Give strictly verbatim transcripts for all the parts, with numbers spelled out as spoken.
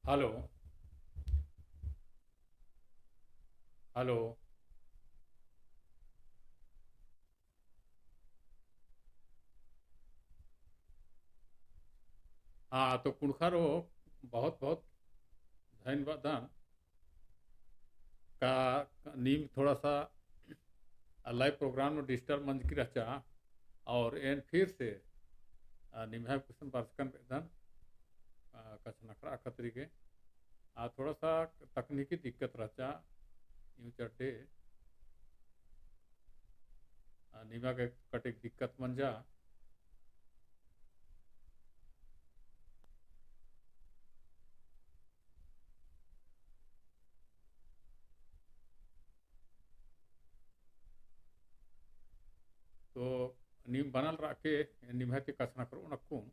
Hello, hello। हाँ, तो कुँड़ुख़रो बहुत बहुत धन्यवाद। का नीम थोड़ा सा live program नू disturb मंजकी रहचा, और एन फिर से, आ, निम्है question बरचकन बेद्दन, आ, कछनखरआ खतरी गे। आ, थोड़ा सा तकनीकी दिक्कत रहचा, यूँ चड्डे, आ, निमा गे कटिक दिक्कत मंजा। तो नीम बनल रअके, निम्है ती कछनखरओन अक्कुन।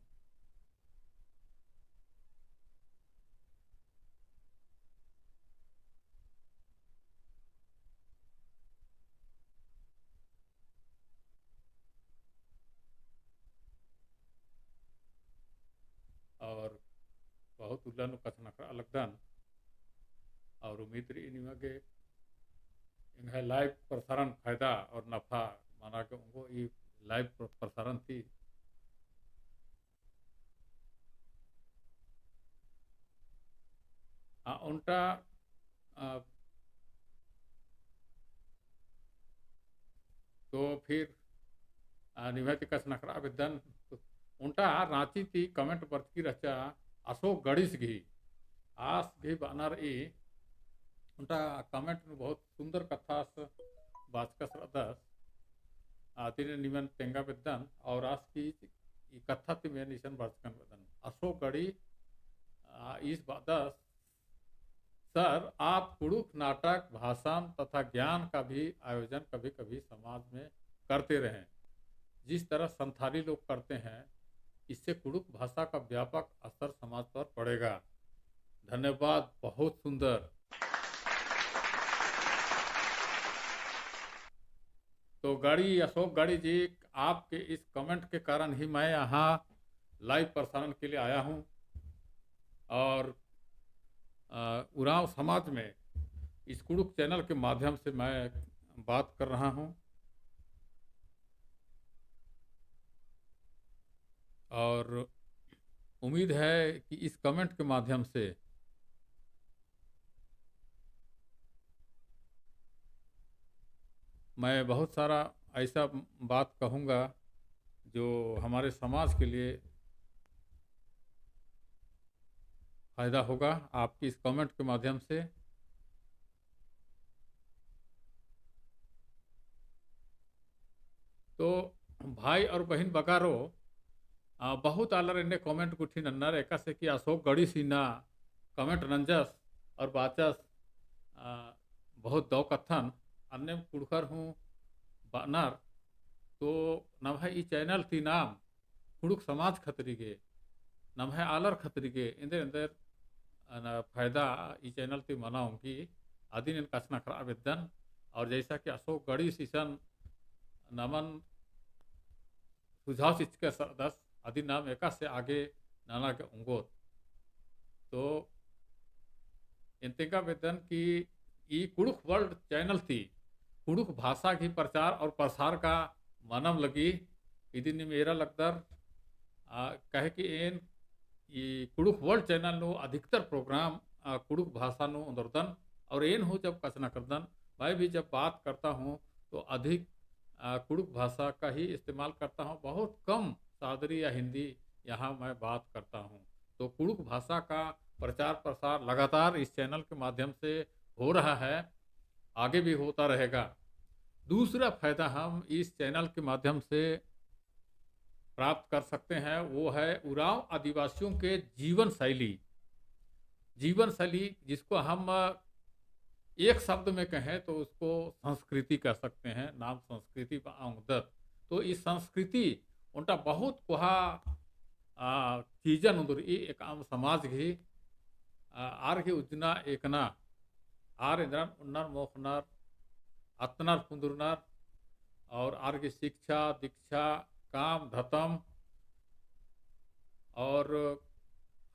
और बहुत उल्ला नू कछनखरआ लगदन। और उम्मीद रई निमा गे एंग्है live प्रसारण फायदा और नफा मना गे ओंगो ई live प्र-, प्रसारण ती। आ, ओन्टा, आ, तो फिर, आ, निम्है ती कछनखरआ बेद्दन, ओन्टा राँची ती comment बरचकी रहचा, अशोक गणेश गही, आस गही बअनर ई, ओन्टा comment नू बहुत सुंदर कत्थास बाचकस रअदस। आ, तिने निमन तेंगा बेद्दन और आस की ई कत्था ती मेन इसन बरचकन बेद्दन। अशोक गड़ी, आ, ईस बअदस, सर, आप कुड़ुख नाटक, भाषण तथा ज्ञान का भी आयोजन कभी-कभी समाज में करते रहें, जिस तरह संथाली लोग करते हैं, इससे कुड़ुख भाषा का व्यापक असर समाज पर पड़ेगा। धन्यवाद, बहुत सुंदर। तो गाड़ी, अशोक गाड़ी जी, आपके इस comment के कारण ही मैं यहाँ live प्रसारण के लिए आया हूँ और, अ, उराँव समाज में इस कुड़ुख channel के माध्यम से मैं बात कर रहा हूँ। और उम्मीद है कि इस comment के माध्यम से मैं बहुत सारा ऐसा बात कहूँगा जो हमारे समाज के लिए फायदा होगा आपकी इस comment के माध्यम से। तो भाई और बहिन बगारो, आ, बहुत आलर एन्ने comment गुट्ठी नन्नर, एकासे कि अशोक गणेश इन्ना comment नंजस और बाचस, आ, बहुत दौ कत्थन, अन्नेम कुँड़ुख़र हूँ बअनर, तो नम्है ई channel ती नाम कुँड़ुख़ समाज खतरी गे, नम्है आलर खतरी गे, एन्देर एन्देर, अ, न, फायदा ई channel ती मना ओंगी, अदिन एन कछनखरआ बेद्दन। और जैसा कि अशोक गणेश इसन नमन सुझाव चिच्चकस रअदस, अदिन नाम एकासे आगे नना गे ओंगोत। तो एन तेंगा बेद्दन कि ई कुँड़ुख़ World channel ती कुँड़ुख़ भाषा गही प्रचार और प्रसार का मनम लगी इदिन नीम एरा लगदर, आ, काहे कि एन ई कुँड़ुख़ World channel नू अधिकतर program, आ, कुँड़ुख़ भाषा नू ओन्दरदन और एन हूँ जब कछनखरदन, मैं भी जब बात करता हूँ तो अधिक, आ, कुँड़ुख़ भाषा का ही इस्तेमाल करता हूँ। बहुत कम सादरी या हिंदी यहाँ मैं बात करता हूँ। तो कुँड़ुख़ भाषा का प्रचार प्रसार लगातार इस channel के माध्यम से हो रहा है, आगे भी होता रहेगा। दूसरा फायदा हम इस channel के माध्यम से प्राप्त कर सकते हैं, वो है उराँव आदिवासियों के जीवन शैली। जीवन शैली जिसको हम एक शब्द में कहें तो उसको संस्कृति कह सकते हैं, नाम संस्कृति बआ ओंगदत। तो इस संस्कृति ओन्टा बहुत कोहा, आ, चीजन ओन्दुरई एकअम समाज गही, आ, आर गही उज्जना एकना, आर एन्दरन ओन्नर मोख़नर, अत्तनर पुन्दुरनर, और आर गही शिक्षा, दीक्षा, काम, धतम, और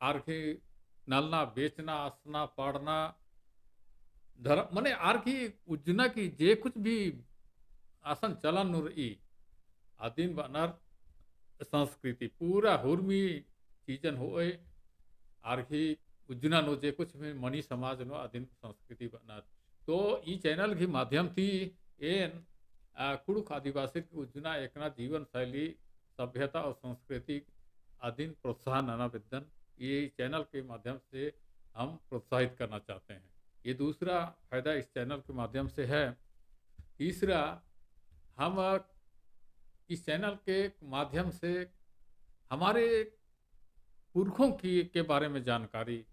आर गही नलना, बेचना, असना, पाड़ना, धर्म, मने आर गही उज्जना की जे कुछ भी असन चलन नू रई, अदिन बअनर संस्कृति, पूरा हुरमी चीजन होय, आर गही उज्जना नू जे कुछ भी मनी समाज नू अदिन संस्कृति बअनर। तो ई channel गही माध्यम ती एन, आ, कुँड़ुख़ आदिवासी की उज्जना एकना जीवन शैली, सभ्यता और संस्कृति अदिन प्रोत्साहन नना बेद्दन। ये channel के माध्यम से हम प्रोत्साहित करना चाहते हैं। ये दूसरा फायदा इस channel के माध्यम से है। तीसरा, हम इस channel के माध्यम से हमारे पुरखों की, के बारे में जानकारी,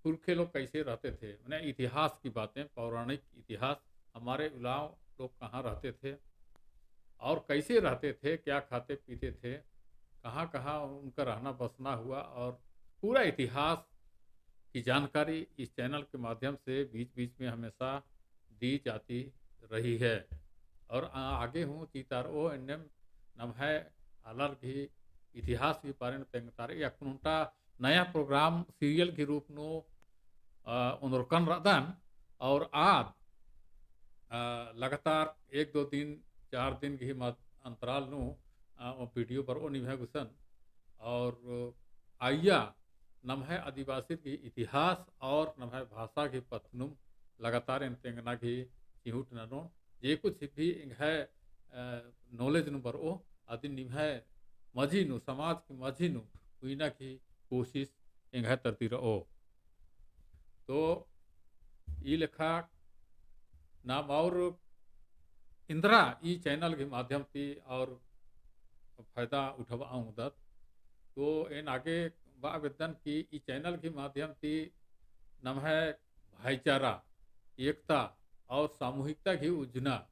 पुरखे लोग कैसे रहते थे, माने इतिहास की बातें, पौराणिक इतिहास, हमारे उराँव लोग कहाँ रहते थे और कैसे रहते थे, क्या खाते पीते थे, कहाँ-कहाँ उनका रहना बसना हुआ और पूरा इतिहास की जानकारी इस channel के माध्यम से बीच-बीच में हमेशा दी जाती रही है। और आ-, आगे हूँ चितारओ एन्नेम नम्है आलर गही इतिहास गही बारे नू तेंगतारई। अक्कुन ओन्टा नया program serial गही रूप नू, अ, ओन्दरकन रअदन और आद, अ, लगातार एक दो दिन, चार दिन गही मत-, अंतराल नू, अ, video बरओ निम्है गुसन। और अइय्या नम्है आदिवासी गही इतिहास और नम्है भाषा गही पत्त नुम लगातार एन तेंगना गही चिहुट ननोन। जे कुछ भी एंग्है, अ, knowledge नू बरओ, अदिन निम्है मझी नू, समाज की मझी नू उइना गही कोशिश एंग्है तरती रओ। तो ई लेखा नाम और एन्दरा ई channel गही माध्यम ती और फायदा उठबआ ओंगदत। तो एन आगे बआ बेद्दन कि ई channel गही माध्यम ती नम्है भाईचारा, एकता और सामूहिकता गही उज्जना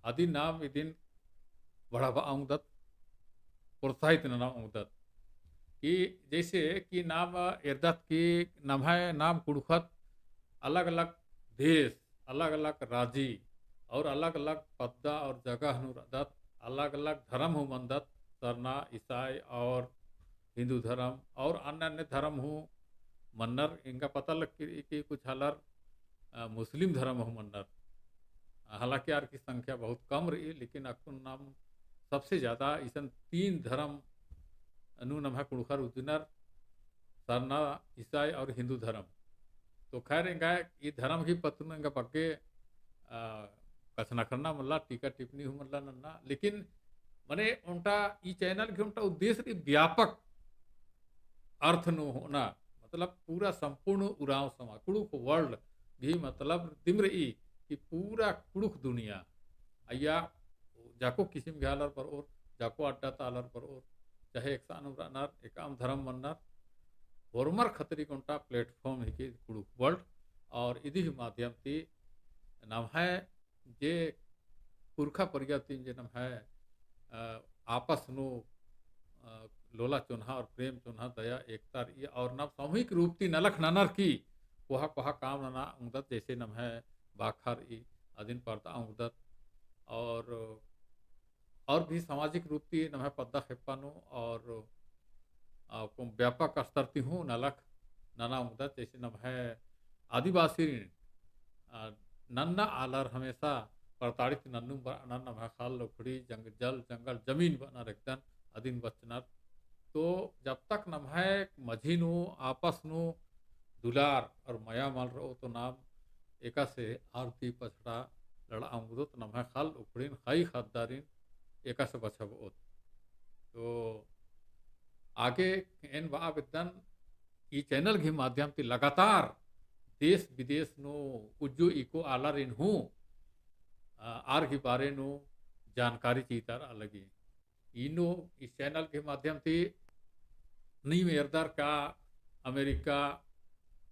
अदिन नाम इदिन बढ़ाबआ ओंगदत, प्रोत्साहित नना ओंगदत। कि जैसे कि नाम एरदत कि नम्है नाम कुँड़ुख़त अलग-अलग देश, अलग-अलग राजी और अलग-अलग पद्दा और जगह नू रअदत, अलग-अलग धर्म हूँ मन्दत, सरना, ईसाई और हिन्दू धर्म और अन्य-अन्य धर्म हूँ मन्नर। एंगा पता लगी कि कुछ आलर, अ, मुस्लिम धर्म हूँ मन्नर। हालांकि आर की संख्या बहुत कम रई, लेकिन अक्कुन नाम सबसे ज्यादा इसन तीन धर्म नू नम्है कुँड़ुख़र उज्जनर, सरना, ईसाई और हिन्दू धर्म। तो खैर, एंगा ई धर्म गही पत्त नू एंगा बग्गे, आ, कछनखरना मल्ला, टीका टिप्पणी हूँ मल्ला नन्ना, लेकिन मने ओन्टा ई channel गही ओन्टा उद्देश्य रई व्यापक अर्थ नू होना, मतलब पूरा संपूर्ण उराँव समाज, कुँड़ुख़ world गही मतलब दिम रई कि पूरा कुँड़ुख़ दुनिया, अइय्या जाको किसिम गही आलर बरओर, जाको अड्डा ता आलर बरओर, चाहे एकसानुम रअनर, एकअम धर्म मन्नर, होरमर खतरी ओन्टा platform हिके कुँड़ुख़ world। और इदी ही माध्यम ती नम्है जे पुरखा परिया ती जे नम्है, अ, आपस नू, अ, लोला चोन्हा और प्रेम चोन्हा, दया एकता रई और नाम सामूहिक रूप ती नलख ननर की कोहा कोहा काम नना ओंगदत, जैसे नम्है बाखा रई अदिन परदआ ओंगदत और और भी सामाजिक रूप ती नम्है पद्दा खेप्पा नू और, आ, को व्यापक स्तर ती हूँ नलख नना ओंगदत, जैसे नम्है आदिवासी, आ, नन्ना आलर हमेशा प्रताड़ित नन्नुम बरअनर, नम्है ख़ल्ल उखड़ी, जंग-, जल, जंगल, जमीन बअनर एकदन, अदिन बचनर। तो जब तक नम्है मझी नू, आपस नू दुलार और मया मल रओ, तो नाम एकासे आर ती पछड़ा लड़आ ओंगदोत, नम्है ख़ल्ल उखड़िन, ख़ई ख़द्दारिन एकासे बछाबओत। तो आगे एन बआ बेद्दन, ई channel गही माध्यम ती लगातार देश विदेश नू उज्जो इको आलारिन हूँ, आ, आर गही बारे नू जानकारी चितारआ लगी। इन्नु इस channel के माध्यम ती नीम एरदर का अमेरिका,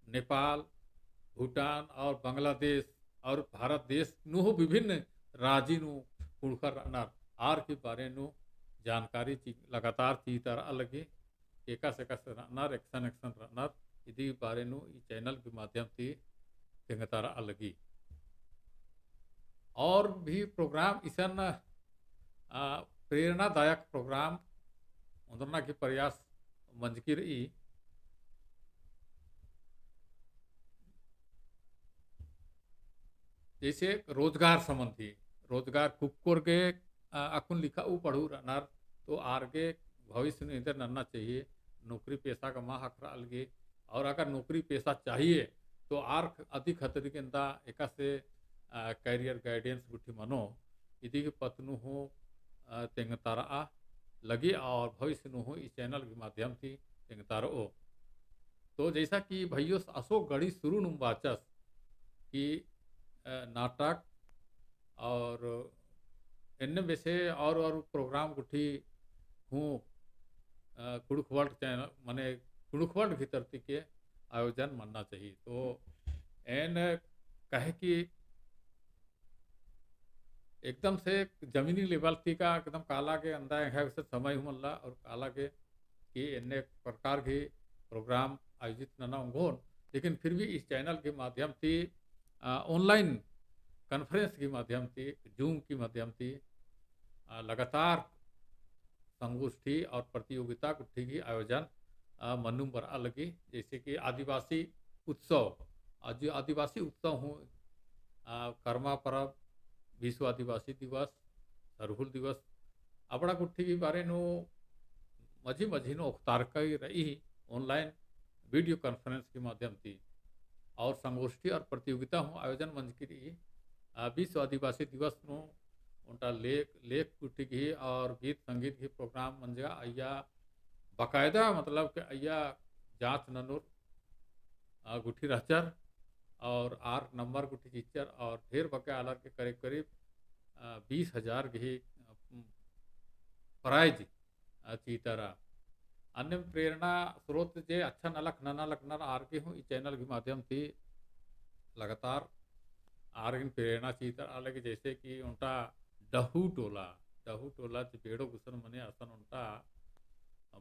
नेपाल, भूटान और बांग्लादेश और भारत देश नू हूँ विभिन्न राजी नू कुँड़ुख़र रअनर, आर की बारे नू जानकारी ची-, लगातार चितारआ लगी। एकासे एकासे रअनर, एकसन एकसन रअनर, इदी बारे नू ई channel के माध्यम ती तेंगतारआ लगी। और भी program इसन, आ, प्रेरणादायक program ओन्दरना की प्रयास मंजकी रई। जैसे रोजगार संबंधी, रोजगार कुक्कोर गे, अ, अक्कुन लिखा ऊ पढ़ू रअनर, तो आर गे भविष्य नू एन्देर नन्ना चाहिए, नौकरी पेशा का मा ख़क्खरआ लगी, और अगर नौकरी पेशा चाहिए, तो आर ख-, अदी खतरी गे एन्दा एकासे, अ, career guidance गुट्ठी मनो, इदी गे पत्त नू हूँ, अ, तेंगता रआ लगी और भविष्य नू हूँ ई channel के माध्यम ती तेंगता रओ। तो जैसा कि भैयोस असो गड़ी शुरू नुम बाचस कि, अ, नाटक और एन्ने बेसे और, और program गुट्ठी हूँ, अ, कुँड़ुख़ World channel, मने कुँड़ुख़ World भीतर ती के आयोजन मन्ना चाहिए। तो एन कहे कि एकदम से जमीनी level ती का एकदम काला गे एन्दा एंग्है से समय हूँ मल्ला और काला गे कि एन्ने प्रकार की program आयोजित नना ओंगोन, लेकिन फिर भी इस channel के माध्यम ती, अ, online conference के माध्यम ती, Zoom के माध्यम ती, अ, लगातार संगोष्ठी और प्रतियोगिता गुट्ठी की आयोजन, अ, मन्नुम बरआ लगी, जैसे कि आदिवासी उत्सव, आज आदिवासी उत्सव हूँ, अ, करमा परब, विश्व आदिवासी दिवस, सरहुल दिवस, अबड़ा गुट्ठी की बारे नू मझी मझी नू ओक्तारकई रई online video conference के माध्यम ती, और संगोष्ठी और प्रतियोगिता हूँ आयोजन मंजकी रई। अ, विश्व आदिवासी दिवस नू ओन्टा लेख, लेख गुट्ठी गही और गीत संगीत गही program मंजका, अइय्या बाकायदा मतलब कि अइय्या जाँच ननोर, अ, गुट्ठी रहचर और आर number गुट्ठी चिच्चर और ढेर बग्गे आलर के करीब करीब, अ, बीस हजार गही, अ, prize, अ, चितारा। अन्नेम प्रेरणा स्रोत जे अच्छा नलख नना लगनर आर गे हूँ ई channel के माध्यम ती लगातार आर गे प्रेरणा चितारा लगी, जैसे कि ओन्टा डहु टोला, डहु टोला जे बेड़ो गुसन मने असन ओन्टा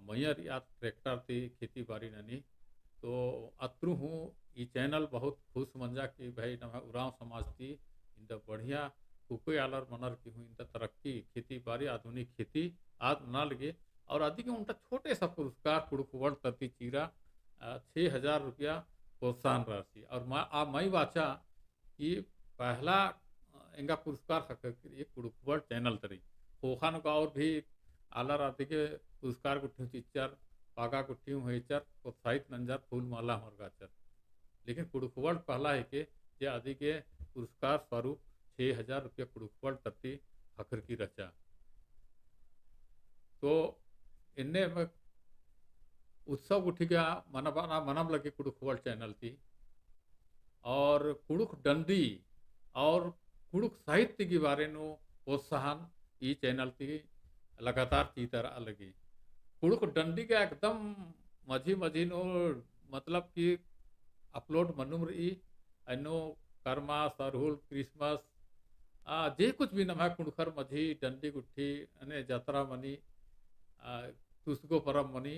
मइय्याँ रई आद tractor ती खेती बारी ननी। तो अत्रु हूँ ई channel बहुत खुश मंजा कि भाई नम्है उराँव समाज ती इन्दा बढ़िया कुकोय आलर मनर की हूँ इन्दा तरक्की खेती बारी आधुनिक खेती आद नना लगी। और अदी गे ओन्टा छोटे सा पुरस्कार कुँड़ुख़ World तरती चिरा, अ, छः हजार रुपया प्रोत्साहन राशि। और मा-, आ मई बाचा कि पहला, अ, एंगा पुरस्कार ख़क्खरकी रई कुँड़ुख़ World channel तरी। ख़ोख़ा नू गा और भी आलर अदी गे पुरस्कार गुट्ठी हूँ चिच्चर, पागा गुट्ठी हूँ हेच्चर, प्रोत्साहित नंजर, फूल माला हूँ अरगाचर। लेकिन कुँड़ुख़ World पहला हिके जे अदी गे पुरस्कार स्वरूप छः हजार रुपया कुँड़ुख़ World तरती ख़क्खरकी रहचा। तो एन्ने म-, उत्सव गुट्ठी गा मना-, मना-, मनम लगी कुँड़ुख़ World channel ती। और कुँड़ुख़ डंडी और कुँड़ुख़ साहित्य की बारे नू प्रोत्साहन ई channel ती लगातार चितारा लगी। कुँड़ुख़ डंडी गा एकदम मझी मझी नू मतलब कि upload मन्नुम रई, अन्नु करमा, सरहुल, Christmas, आ, जे कुछ भी नम्है कुँड़ुख़र मझी डंडी गुट्ठी, अन्ने जतरा मनी, आ, तुसगो परब मनी,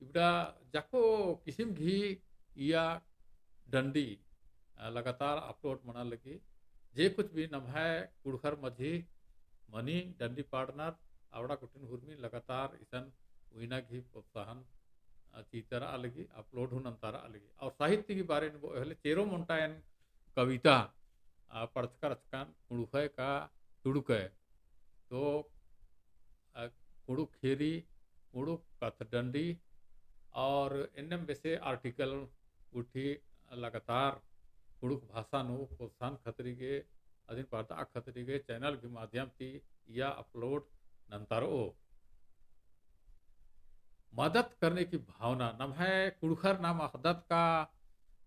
इबड़ा जाको किसिम गही इया डंडी, आ, लगातार upload मना लगी। जे कुछ भी नम्है कुँड़ुख़र मझी मनी डंडी पाड़नर, अबड़ा गुट्ठिन हुरमी लगातार इसन उइना गही प्रोत्साहन, आ, चितारा लगी, upload हूँ नन्तारा लगी। और साहित्य की बारे नू बओय होले चेरो ओन्टा एन कविता, आ, पढ़चका रहचकन कुँड़ुख़य का तुड़ुकय। तो, आ, कुँड़ुख़ ख़ेरी, कुँड़ुख़ कथडंडी और एन्नेम बेसे article गुट्ठी लगातार कुँड़ुख़ भाषा नू प्रोत्साहन खतरी गे, अदिन पड़ता खतरी गे channel के माध्यम ती इया upload नन्तारओ। मदद करने की भावना, नम्है कुँड़ुख़र नाम अख़दत का,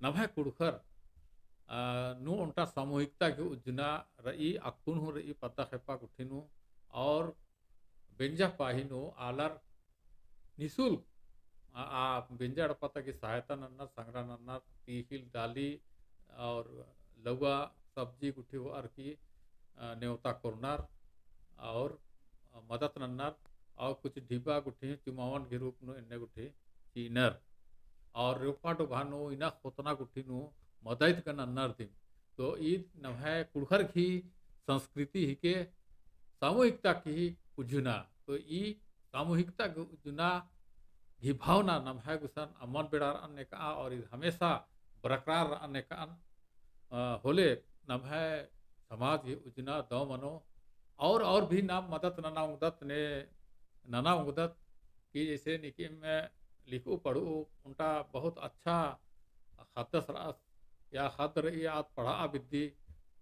नम्है कुँड़ुख़र, आ, नू ओन्टा सामूहिकता गही उज्जना रई, अक्कुन हूँ रई पद्दा खेप्पा गुट्ठी नू, और बेंजा पाही नू आलर निशुल्क आ, आ, बेंजा एड़पा ता गही सहायता नन्नर, संग्रा नन्नर, तिख़िल, दाली और लउवा सब्जी गुट्ठी होअर की, आ, नेवता कोरनर और, आ, मदत नन्नर और कुछ डिब्बा गुट्ठी चुमावन गही रूप नू एन्ने गुट्ठी चिअनर और रोपा डोभा नू इन्ना ख़ोतना गुट्ठी नू मदइत गा नन्नर दिम। तो ईद नम्है कुँड़ुख़र गही संस्कृति हिके सामूहिकता गही उज्जना। तो ई सामूहिकता गही उज्जना गही भावना नम्है गुसन अम्मन बेड़ा रअन नेकआ और ईद हमेशा बरकरार रअन नेकअन, अ, होले नम्है समाज ही उज्जना दव मनो, और, और भी नाम मदत नना ओंगदत ने, नना ओंगदत कि जैसे नीकिम लिखू पढ़ू, ओन्टा बहुत अच्छा ख़द्दस रअस, या ख़द्द रई आद पढ़आ बिद्दी,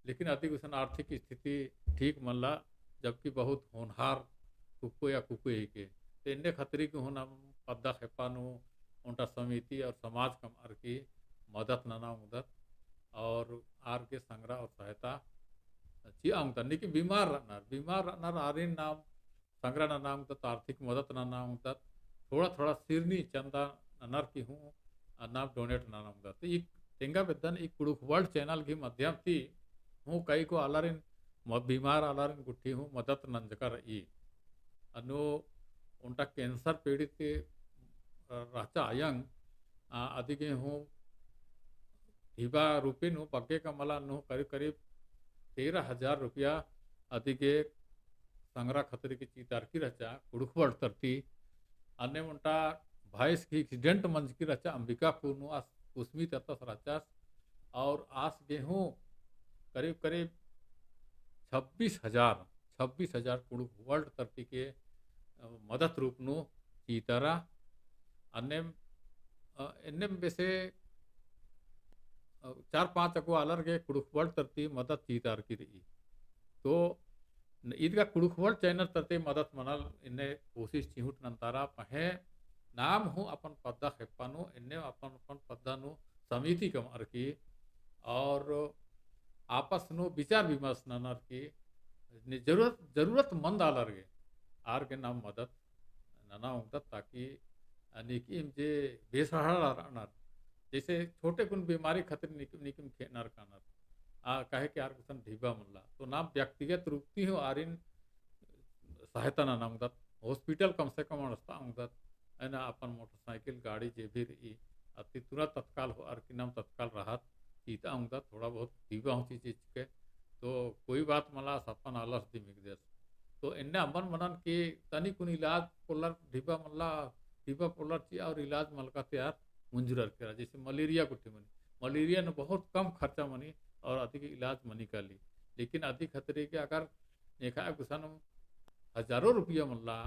लेकिन अदी गुसन आर्थिक स्थिति ठीक मल्ला, जबकि बहुत होनहार कुक्को या कुक्को हिके। तो एन्ने खतरी की हूँ नाम पद्दा खेप्पा नू ओन्टा समिति और समाज कमअर की मदत नना ओंगदत और आर गे संग्रह और सहायता चिआ ओंगदत। नीकिम बीमार रअनर, बीमार रअनर आरिन नाम संग्रह नना ओंगदत, आर्थिक मदत नना ओंगदत, थोड़ा थोड़ा सिरनी चंदा ननर की हूँ नाम donate नना ओंगदत। तो ई तेंगा बेद्दन ई कुँड़ुख़ World channel की माध्यम ती हूँ कई को आलारिन म-, बीमार आलारिन गुट्ठी हूँ मदत नंजका रई। अन्नु ओन्टा cancer पीड़ित रहचा अयंग, आ, अदिगे हूँ ढिबा रूपे नू बग्गे का मला नू करीब करीब तेरह हजार रुपया अदिगे संग्रह खतरी की चितारकी रहचा कुँड़ुख़ World तरती। अन्ने ओन्टा भैंस की accident मंजकी रहचा अंबिकापुर नू आस कुसमी तरतस रहचस और आस गे हूँ करीब करीब छब्बीस हजार, छब्बीस हजार कुँड़ुख़ World तरती के, अ, मदत रूप नू चितारा। अन्नेम, अ, एन्नेम बेसे, अ, चार पाँच अगो आलर गे कुँड़ुख़ World तरती मदत चितारकी रई। तो न-, ईद गा कुँड़ुख़ World channel तरती मदत मनल एन्ने कोशिश चिहुट नन्तारा पहें नाम हूँ अपन पद्दा खेप्पा नू, एन्ने अपन अपन पद्दा नू समिति कमअर की और आपस नू विचार विमर्श ननर की ने जरूरत, जरूरतमंद आलर गे, आर गे नाम मदत नना ओंगदत ताकि नीकिम जे बेसहारा रअनर, जैसे छोटे कुन बीमारी खतरी नीकिम, नीकिम खेअनर कानर, आ, काहे कि आर गुसन ढिबा मल्ला। तो नाम व्यक्तिगत रूप ती हूँ आरिन सहायता नना ओंगदत, hospital कम से कम अंड़सता ओंगदत, है ना, अपन motorcycle गाड़ी जे भी रई, अति तुरंत तत्काल होअर की नाम तत्काल राहत चिता ओंगदत, थोड़ा बहुत ढिबा हूँ चिच्चके, तो कोई बात मला, अपन आलस दिम हिकदस। तो एन्ने अम्बन मनन कि तनी कुन इलाज पोल्लर ढिबा मल्ला, ढिबा पोल्लर चिआ और इलाज मलका ती आर मुंजुरर केरा, जैसे मलेरिया गुट्ठी मनी, मलेरिया नू बहुत कम खर्चा मनी और अदिगे इलाज मनी काली। लेकिन अदी खतरी के अगर नेखा गुसन हजारों रुपया मल्ला,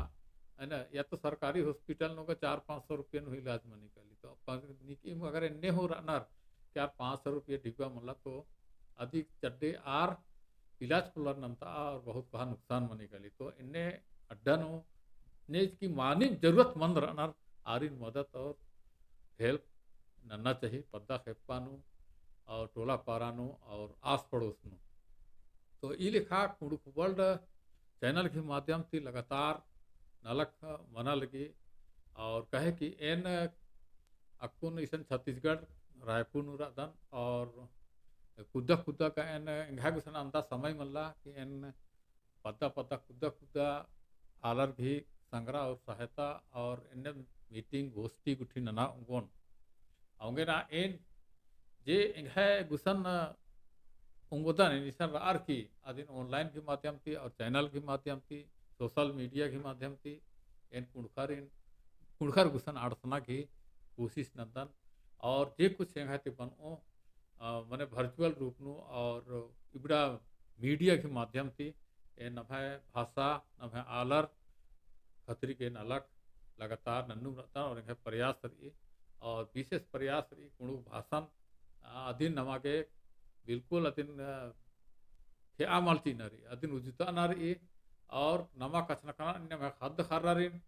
है ना, या तो सरकारी hospital नू गा चार पाँच सौ रुपया नू इलाज मनी काली। तो अपन नीकिम अगर एन्ने हूँ रअनर, चार पाँच सौ रुपया ढिबा मल्ला, तो अदी चड्डे आर इलाज पोल्लर नन्ता और बहुत कोहा नुकसान मनी काली। तो एन्ने अड्डा नू ने की मानिम जरूरतमंद रअनर आरिन मदत और help नन्ना चाही, पद्दा खेप्पा नू और टोला पारा नू और आस पड़ोस नू। तो ई लेखा कुँड़ुख़ World channel के माध्यम ती लगातार नलख मना लगी और कहे कि एन अक्कुन इसन छत्तीसगढ़ रायपुर नू रअदन और कुद्दा कुद्दा का एन एंग्है गुसन अन्दा समय मल्ला कि एन पद्दा पद्दा कुद्दा कुद्दा आलर गही संग्रह और सहायता और एन्ने meeting गोष्ठी गुट्ठी नना ओंगोन। औंगे ना एन जे एंग्है गुसन ओंगोदन एन इसन रअर की अदिन online के माध्यम ती और channel के माध्यम ती, social media के माध्यम ती एन कुँड़ुख़रिन, कुँड़ुख़र गुसन अंड़सना की कोशिश नन्दन। और जे कुछ एंग्है ती बनओ, अ, मने virtual रूप नू और इबड़ा media के माध्यम ती ए नम्है भाषा, नम्है आलर खतरी के नलख लगातार नन्नुम रअदन और एंग्है प्रयास रई और विशेष प्रयास रई कुँड़ुख़ भाषन, अ, अदिन नमा गे बिल्कुल अदिन, अ, खेआ मल चिअना रई, अदिन उज्जुदना रई और नमा कछनखरना नम्है ख़द्द ख़र्रारिन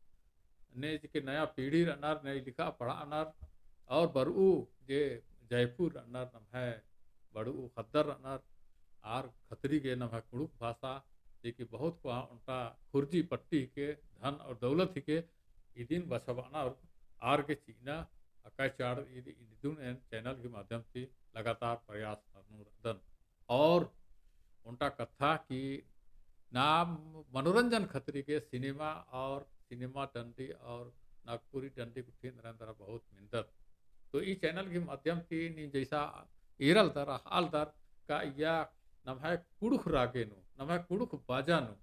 ने जे के नया पीढ़ी रअनर, नई लिखा पढ़ानर, और बरऊ जे जयपुर रअनर, नम्है बड़ऊ ख़द्दर रअनर, आर खतरी गे नम्है कुँड़ुख़ भाषा, जे कि बहुत कोहा ओन्टा खुर्जी पट्टी हिके, धन और दौलत हिके, इदिन बछाबअना और आर गे चिअना अकय चाड़ इद-, इदिन एन channel के माध्यम ती लगातार प्रयास ननू रअदन। और ओन्टा कत्था कि नाम मनोरंजन खतरी गे सिनेमा और सिनेमा डंडी और नागपुरी डंडी गुट्ठी एन्दरा एन्दरा बहुत मिन्दत। तो ई channel के माध्यम ती नीम जैसा एरलदर, अख़आलदर का इया नम्है कुँड़ुख़ रागे नू, नम्है कुँड़ुख़ बाजा नू,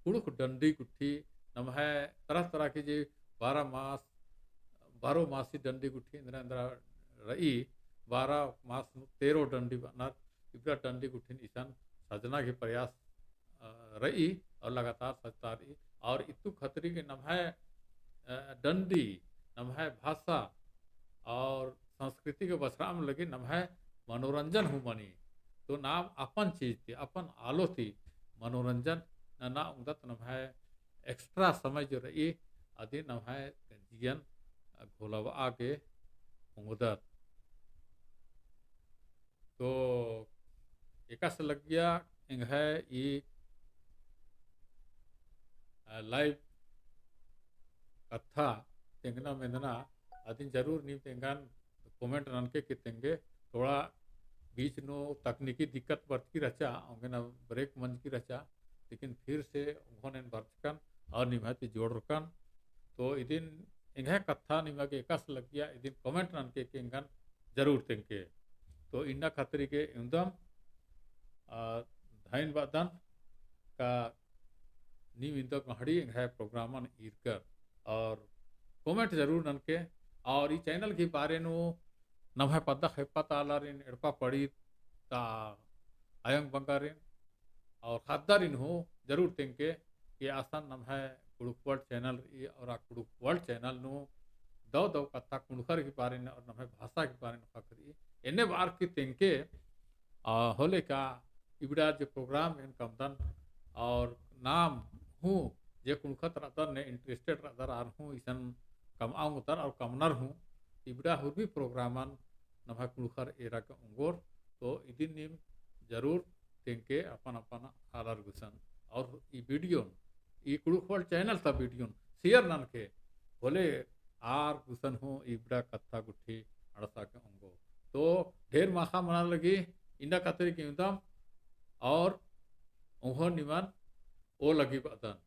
कुँड़ुख़ डंडी गुट्ठी, नम्है तरह तरह के जे बारह मास, बारह मासी डंडी गुट्ठी एन्दरा एन्दरा रई, बारह मास नू तेरह डंडी बअनर, इबड़ा डंडी गुट्ठिन इसन सजना की प्रयास, अ, रई और लगातार सजता रई। और इत्तु खतरी के नम्है, अ, डंडी, नम्है भाषा और संस्कृति के बछरआम लगी नम्है मनोरंजन हूँ मनी। तो नाम अपन चीज ती, अपन आलो ती मनोरंजन नना ओंगदत नम्है extra समय जो रई, अदिन नम्है जियन घोलबआ गे ओंगदत। तो एकासे लग्गिया एंग्है ई, अ, live कत्था तेंगना मेंदना, अदिन जरूर नीम तेंगन comment ननके कि तेंगे। थोड़ा बीच नू तकनीकी दिक्कत बरचकी रहचा, औंगे ना break मंजकी रहचा, लेकिन फिर से ओंघोन एन बरचकन और निम्है ती जोड़रकन। तो इदिन एंग्है कत्था निमा गे एकासे लग्गिया, इदिन comment ननके कि एंगन जरूर तेंगके। तो इन्ना खतरी के इवंदम, आ, धइन बअदन का नीम इन्दा गहड़ी एंग्है program अन ईरकर और comment जरूर ननके। और ई channel की बारे नू नम्है पद्दा खेप्पा ता आलारिन, एड़पा पड़ी ता अयंग बंगारिन और ख़द्दारिन हूँ जरूर तेंगके कि असन नम्है कुँड़ुख़ World channel रई और आ कुँड़ुख़ World channel नू दव दव कत्था कुँड़ुख़र की बारे नू और नम्है भाषा की बारे नू ख़क्खरई। एन्ने बअर की तेंगके, आ, होले का इबड़ा जे program एन कमदन और नाम हूँ जे कुँड़ुख़त रअदर ने interested रअदर आर हूँ इसन कमआ ओंगदर और कमनर हूँ। इबड़ा हुरमी program अन नम्है कुँड़ुख़र एरा गे ओंगोर। तो इदिन नीम जरूर तेंगके अपन अपन आलर गुसन। और ई video, ई कुँड़ुख़ World channel ता video share ननके, होले आर गुसन हूँ इबड़ा कत्था गुट्ठी अंड़सा गे ओंगो। तो ढेर माख़ा मना लगी, इन्ना खतरी के इवंदम और ओंघोन निमन ओ लगी बअदन।